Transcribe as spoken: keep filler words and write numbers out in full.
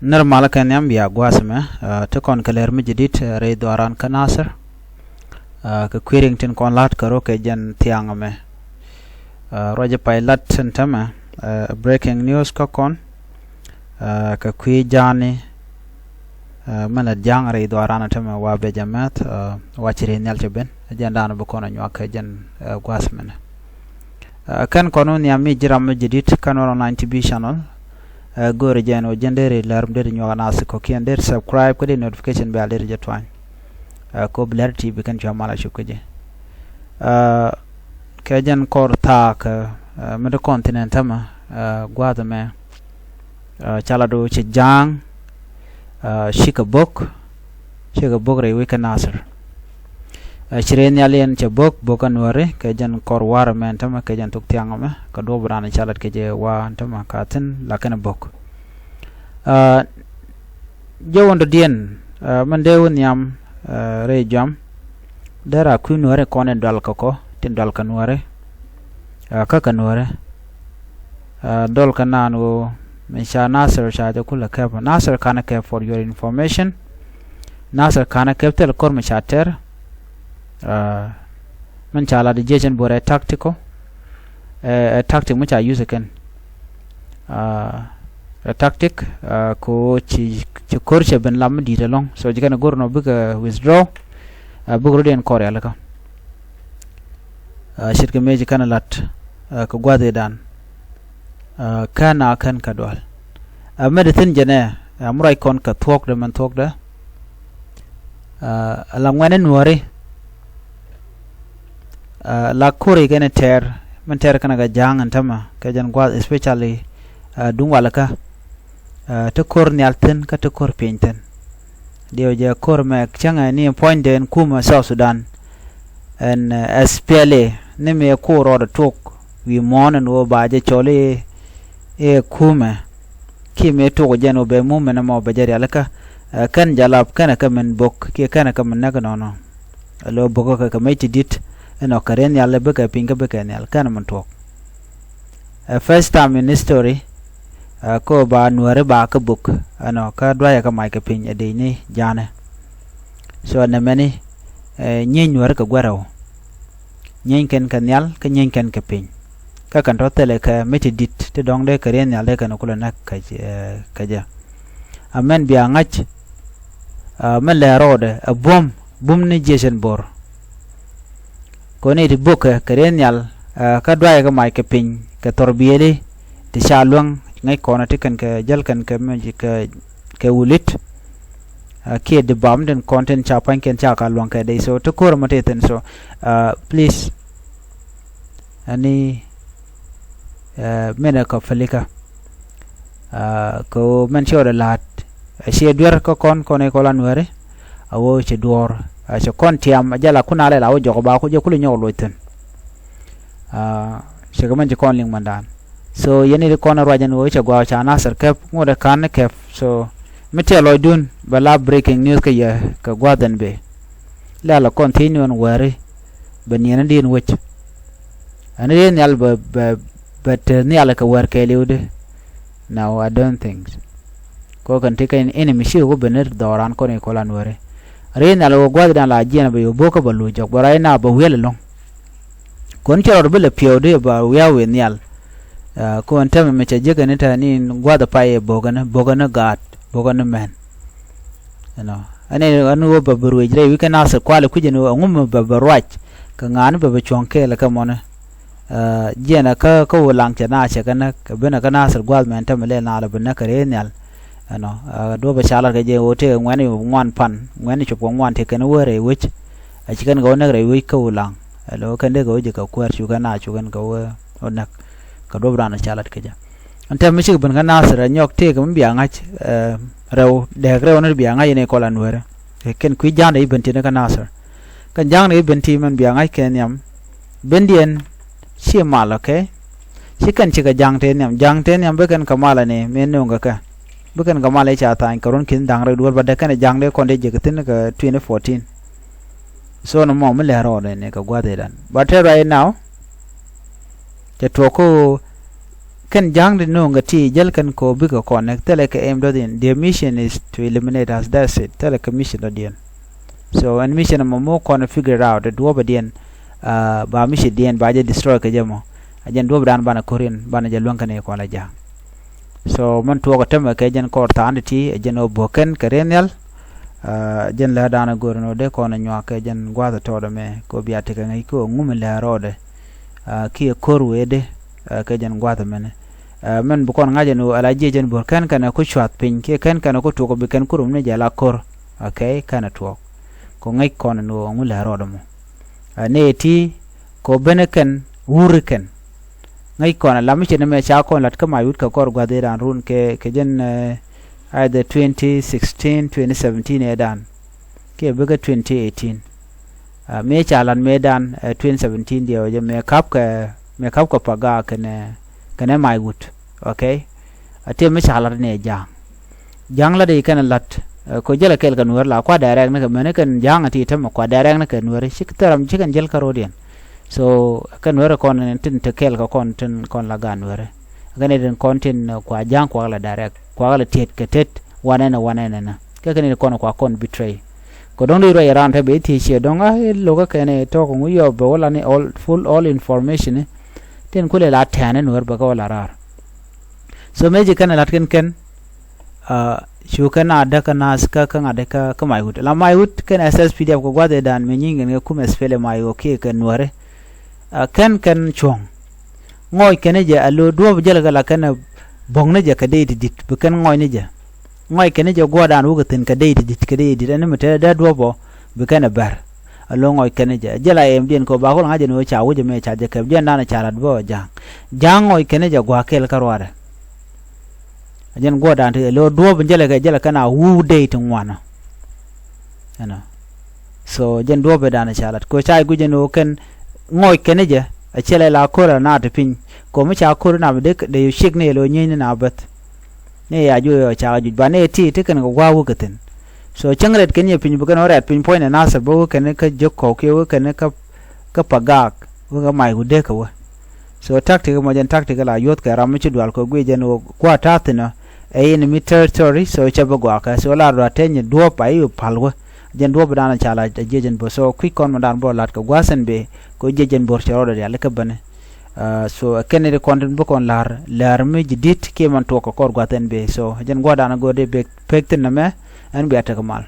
Nir malä kɛ nhiam bia gua̱a̱th ɛmɛ, ah, ti kɔn kɛ lɛr mi jadid, ah, rɛy dhuaaran kä Nasir. Ah, kɛ kui̱ riŋ tin kɔn la̱t kɛ rɔ kɛ jɛn thiaŋ ɛmɛ. Ah, ruacä pay lat tin tämɛ, ah, breaking news kä kɔn. Ah, kɛ kui̱ ja̱a̱ni, ah, mi lät ja̱a̱ŋ rɛy dhuaaran tämɛ wa bɛ jɛ mɛth, ah, wa ci rɛy nhial cɛ ben. Jɛn da̱a̱n bi kɔn a nyuak kɛ jɛn, ah, gua̱a̱th mɛnɛ. Ah, kɛn kɔn wä nhiam mi ji̱ ram mi jadid kɛn wä online T V channel. Ah, go̱o̱rɛ jɛn wä jɛn deri lɛr mi deri nyuak a nath kɔkiɛn deri subscribe kä deri notification bell deri jɛ tuany. Ah, kop lɛr T V kɛn cua mal a cup kä jɛ. Ah, kɛ jɛn kɔr thaak, ah, mi di kɔn thin ɛn tämɛ, ah, gua̱a̱th ɛmɛ. Ah, ca lat wä ci ja̱a̱ŋ, ah, cikɛ bo̱k, cikɛ bo̱k rɛy wec kä Nasir. Ah, ci rɛy nhial yɛn cɛ bo̱k, bo̱k kä Nuääri, kɛ jɛn kɔr warɛ mɛ ɛn tämɛ, kɛ jɛn thok thiaŋ ɛmɛ, kɛ duɔ̱p raan ca lat kɛ jɛ wa ɛn tämɛ ka thi̱n la kɛn bo̱k. Ah, jɛ wä dɔ̱diɛn, ah, min dee wä nhiam, ah, rɛy juam, dee ra kui̱ Nuääri kɔn in dual kɛ kɔ, tin dual kɛ Nuääri, ah, kä kɛ Nuääri. Ah, dɔl kä naan ɣöö mi ca Nasir ca jɛ kulɛ kɛp. Nasir kanɛ kɛp for your information. Nasir kanɛ kɛp thil kɔr mi ca tɛr. Ah, min ca lat di jiecin buɔrɛ tactical. Ɛ, ɛ tactic mi ca use kɛn. Ah, ɛ tactic, ah, ko ci, ci kɔr cɛ ben lam mi di̱i̱t ɛlɔ̱ŋ. So ci kɛn go̱r nɔ bikɛ withdraw. Ah, bikɛ rɔ diɛn kɔr yalikä. Ah, ce̱tkɛ mëë ci kɛn lat, ah, kɛ gua̱thidan. Ah, kɛn a kɛn kɛ dual. Ah, mɛt thi̱n jɛnɛ, ah, mi ruac kɔn kɛ thuɔ̱kdɛ mɛn thuɔ̱kdɛ. Ah, la ŋuɛ̈ni Nuääri. Ah, la ko̱ri kɛn tɛɛr, min tɛɛr kɛn kɛ ja̱a̱ŋ ɛn tämɛ, kɛ jɛn gua̱th especially, ah, duŋ walikä. Ah, ti ko̱r nhial thi̱n kä ti ko̱r piny thi̱n. Diɛw jɛ ko̱r mɛ cäŋɛ ni puɔ̱nydɛ ɛn kumɛ South Sudan. Ɛn, eh, S P L A ni mëë ko̱r rɔɔdɛ tok wi̱i̱ muɔ̱ɔ̱n ɛn ɣöö ba jɛ cɔl i̱, i̱ kumɛ. Kiɛ mëë tok jɛn ɣöö bɛ mumɛn ɛmɔ bɛ jɛ rialikä, eh, kɛn jalap kɛnɛ kɛ min bo̱k kiɛ kɛnɛ kɛ min näk nɔnɔ. Ɛ lo̱ bo̱k kɛ kɛ mec ti di̱t ɛnɔ kɛ rɛy nhial bikɛ piny kä bikɛ nhial kɛnɛ min tuɔ̱k. Ɛ first time in history, ɛ, kä ba Nuääri ba kä bo̱k ɛnɔ kä duayɛ kä mac kɛ piny ɛ dec ni ja̱a̱nɛ. So nɛmɛni, ɛ, nyieny Nuääri kɛ guɛ̈rɛ wä. Nyieny kɛn kɛ nhial kä nyieny kɛn kɛ piny. Kä kɛn tɔ̱ thilɛ kɛ mi ti di̱t ti dɔ̱ŋ dee kɛ rɛy nhial dee kɛn kulɛ näk kɛ, ɛ, kɛ jɛ. Amɛn bia ŋa̱c, ɛ, mi lɛ rɔɔdɛ ɛ buɔ̱m, buɔ̱m ni jiecɛn bo̱r. Kɔn i̱ ti bo̱kɛ kɛ rɛy nhial, ɛ, kä duayɛ kɛ mac kɛ piny kɛ thɔr biëëli ti ca luäŋ ŋäc kɔn ti kɛn kɛ jäl kɛn kɛ mi kɛ, kɛ wulit. Ɛ, kiɛ di bam tin kɔn tin ca pa̱ny kɛn ca ka luäŋ kɛ dee so ti ko̱r mɔ ti thi̱n so, ɛ, please. Ɛni, ɛ, minɛ kɔ pilikä. Ɛ, kɛ ɣöö mɛn ciɛ wä dee la̱a̱t. Ɛ, ciɛ duer kä kɔn, kɔn i̱ kɔn la Nuääri. A ɣöö ci duɔ̱ɔ̱r. Ɛ, ci kɔn tiam, ɛ, jɛ la kun a lɛ la wä jɔk ba ku jɛ kul inyɔk loc thi̱n. Ɛ, ci kɛ mɛn ci kɔn liŋ mɛndan. So, yɛn i̱ kɔn ruac ɛn ɣöö cɛ gua̱a̱ ca Nasir kɛp, ŋot ɛ ka̱n kɛp. So, mi tiɛ lɔcdun, bɛ la breaking news kä yɛ, kɛ gua̱a̱th ɛn bëë. Lɛ la kɔn thiec ni ɣän wäri, bɛ niɛn in di̱i̱n wec. Ɛn rɛy nhial bɛ, bɛ, bɛ te nhial kɛ wär kɛɛliw di. No, I don't think. Kɔ kɛn ti kɛn enemy ci wä ben ni dhɔran kɔn i̱ kɔlan wäri. Rɛy nhial wä gua̱thdan la jiɛn bɛ yo̱ bo̱kä bɛ lo̱c jɔk bɛ ruac na bɛ wi̱el ɛlɔ̱ŋ. Kɔn cɛ rɔɔd bi lɛ piɛw di bɛ wi̱a̱ wi̱i̱ nhial. Ah, kɔn tɛmɛ mi cɛ jiäk ɛn i̱ tɛ ni gua̱th pay ɛ bo̱kä ni, bo̱kä ni gaat, bo̱kä ni mɛn. You know, ɛn i̱ ɛn wä bɛ bi ruëc rɛy wi̱c kɛ Nasir kuali kui̱c ɛn wä ɛŋu mi bɛ bi ruac kɛ ŋa̱a̱ni bɛ bi cuɔ̱ŋ kɛɛl kɛ mɔni. Ah, jiɛn ɛ kä, kä wä laŋ cɛ na cɛ kɛ näk kɛ ben ɛ kä Nasir gua̱th mɛn tɛmɛ lɛ na lɛ bi näk kɛ rɛy nhial. You know, ah, duɔ̱p ɛ ca lat kɛ jɛ wä tëë ŋuɛ̈ni ŋuan pan, ŋuɛ̈ni cop kɛ ŋuan tëë kɛn wä rɛy wec. A ci kɛn kɛ wä näk rɛy wec kä wä laŋ. Ɛ lo̱ kɛn dee kɛ wä ji̱ kɛ kuäär cu kɛn na cu kɛn kɛ wä, wä näk. Kɛ duɔ̱p raan ɛ ca lat kɛ jɛ. Ɛn tɛm mi cikɛ ben kä Nasir ɛ nyɔk tëëk mi bia ŋa̱c, eh, rɛw, dɛɛk rɛw ni bia ŋa̱c in i̱ kɔl anuɛɛrɛ. Kɛ kɛn kui̱ ja̱a̱ŋdɛ i̱ ben ti ni kä Nasir. Kɛn ja̱a̱ŋdɛ i̱ ben ti mɛn bia ŋa̱c kɛ nhiam. Bendiɛn ci mal, okay? Ci kɛn cikɛ ja̱a̱ŋ te nhiam. Ja̱a̱ŋ te nhiam bi kɛn kɛ mal ani mëë nööŋ kɛ kɛ. Bi kɛn kɛ mal i̱ ca tha̱a̱ny kɛ run ki̱n da̱ŋ rɛw duɔ̱ɔ̱r bädɛ kɛn ja̱a̱ŋdɛ kɔn dee jiɛk thi̱n kɛ twenty fourteen. So ni mɔ mi lɛr rɔɔdɛ ni kɛ gua̱th i̱dan. But te right now, cɛ tuɔɔk kä Kɛn ja̱a̱ŋ di no̱o̱ŋ kɛ ti jäl kɛn kɛ ɣöö bikɛ kɔn nɛk, thilɛ kɛ aim dɔ̱diɛn. Their mission is to eliminate us, that's it. Thilɛ kɛ mission dɔ̱diɛn. So ɛn mission ɛmɔ mi wä kɔn figure out ɛ duɔ̱ɔ̱pɛ diɛn, ba mission diɛn ba jɛ destroy kɛ jɛ mɔ. Ɛ jɛn duɔ̱ɔ̱pɛ dan banɛ ko̱r in banɛ jɛ luäŋ kɛn i̱ kɔn la ja̱a̱ŋ. So mɛn tuɔɔk ɛ tämɛ kɛ jɛn kɔr tha̱a̱ŋ di ti ɛ jɛn ɣöö buɔ̱k kɛn kɛ riɛn nhial. Jɛn lääri dan ɛ go̱o̱r ɛn ɣöö dee kɔn ɛ nyuak kɛ jɛn gua̱a̱th ɛ tɔɔdɛ mɛ kɛ ɣöö bia tekɛ ŋäc kɛ ɣöö ŋumɛ lääri rɔɔdɛ kiɛ ko̱r wee dee kɛ jɛn gua̱a̱th ɛmɛnɛ. Mɛn bi kɔn ŋa̱c ɛn ɣöö ala jiɛc ɛn bo̱r kɛn kɛn ɛ ku cua̱th piny kiɛ kɛn kɛn ɛ ku tuɔk bi kɛn ku rum ni jɛ la ko̱r. Okay, kɛn ɛ tuɔɔk kɛ ŋäc kɔn ɛn ɣöö ŋu lääri rɔɔdɛ mɔ. Nɛy ti kɛ ɣöö benɛ kɛn wuri kɛn. Ŋäc kɔn ala mi cɛ ni mɛ ca kɔn la̱t kä mac wut kɛ kɔr gua̱th i̱ raan run kɛ kɛ jɛn either twenty sixteen, twenty seventeen ɛ dan kiɛ bikɛ twenty eighteen. Mëë ca la̱t mëë dan twenty seventeen diɛw jɛ mëë kap kɛ mëë kap kɛ Pagak kɛnɛ kɛnɛ mac wut. Okay. A tëë mi ca la̱t ni ɛ ja̱a̱ŋ. Ja̱a̱ŋ la̱t i̱ kɛn la̱t kɛ jälɛ kɛɛl kɛ nueeri la kua direct ni kɛ mɛni kɛn ja̱a̱ŋ a ti tämɛ kua direct ni kɛ nueeri ci thil ram ci kɛn jäl kä ro̱diɛn. So kɛ nueeri kɔn tin te kɛɛl kɛ kɔn tin kɔn la gaat nueeri. Kɛn i̱ tin kɔn tin kua ja̱a̱ŋ kuak la direct kuak la tiet kɛ tet wanɛnɛ wanɛnɛ ni kɛ kɛn i̱ kɔn kua kɔn betray. Kɛ dɔ̱ŋ di ruac ɛ raan te bɛ i̱ thiec ciɛ dɔ̱ŋ a i̱ lo̱kä kɛn i̱ tɔk ŋu yɔp bɛ wä la ni all full all information i̱ tin kulɛ la tɛ̈ɛ̈n i̱ nueeri bɛ kɛ wä la raar. So mëë ci kɛn ɛ la̱t kɛn kɛn cu kɛn a däk kä naath kä kä ŋa̱t kä kä mac wut la mac wut kɛn S S P D F kɛ gua̱th ëëdan mëë nyieny kɛn kɛ kum S P L A mac wut kiɛ kɛ nuäri. Kɛn kɛn cuɔ̱ŋ ŋɔɔc kɛn jɛ a lo̱o̱ duɔ̱ɔ̱p jälɛ kɛ la kɛn ɛ bo̱ŋ ni jɛ kɛ dee ti di̱t bi kɛn ŋɔɔc ni jɛ. Ŋɔɔc kɛn jɛ guɔ̱ɔ̱rdan wä kɛ thi̱n kɛ dee ti di̱t kɛ dee ti di̱t ɛn mi te dee duɔ̱ɔ̱p ɔ bi kɛn ɛ bär. A lo̱o̱ ŋɔc kɛn jɛ jɛ la ɛm diɛn kɛ ba kol ŋa̱c jɛ ni wä ca wä jɛ mɛ ca jɛ kɛp jɛn dan ca lat bä ja̱a̱ŋ. Ja̱a̱ŋ ŋɔc kɛn jɛ gua̱a̱k kɛl kä ruaadɛ. A jɛn guɔ̱ɔ̱rdan ti lo̱o̱ duɔ̱ɔ̱p jälɛ kɛ jälɛ kɛn a wuu dee ti ŋuanɔ. Ɛnɔ. So jɛn duɔ̱ɔ̱p dan ca lat ko ca guic jɛ ni wä kɛn ŋɔc kɛn jɛ a cɛlɛ la ko̱r a naat ti piny. Ko mi ca ko̱r na bi dee dee yu cik ni lo̱o̱ nyieny ni na beth. Ni ya juɔc ɔ cakɛ juc ba ni ti ti kɛn kɛ gua̱a̱k wä kɛ thi̱n. So cäŋ rɛt kɛn yɛ piny bi kɛn ɔ rɛt piny puɔ̱ny nɛ nath ɛ bä wä kɛn kä jek kɔw kiɛ wä kɛn kä kä Pagak wä kä mac wä dee kɛ wä. So tactic mɔ jɛn tactic la yuɔth kɛ ram mi ci dual kɛ guic jɛn wä gua̱a̱k ta̱a̱ thi̱n ɔ ɛ in mi territory so cɛ bi gua̱a̱k kɛ so la ruac teny duɔ̱ɔ̱p a i̱ pal wä. Jɛn duɔ̱ɔ̱p dan ca la jiɛc jɛn bä so kui̱c kɔn mɔ dan bä lat kɛ gua̱a̱th ɛn bee kɛ jiɛc jɛn bä cɛ rɔɔdɛ riali kä bäni. So kɛn ni kɔn tin bi kɔn la̱r lɛr mi ji̱ di̱t kiɛ man tuɔk kɛ kɔr gua̱th ɛn bee so jɛn gua̱dan go̱r di bek pek thin nɛmɛ. Ɛn bia tek mal.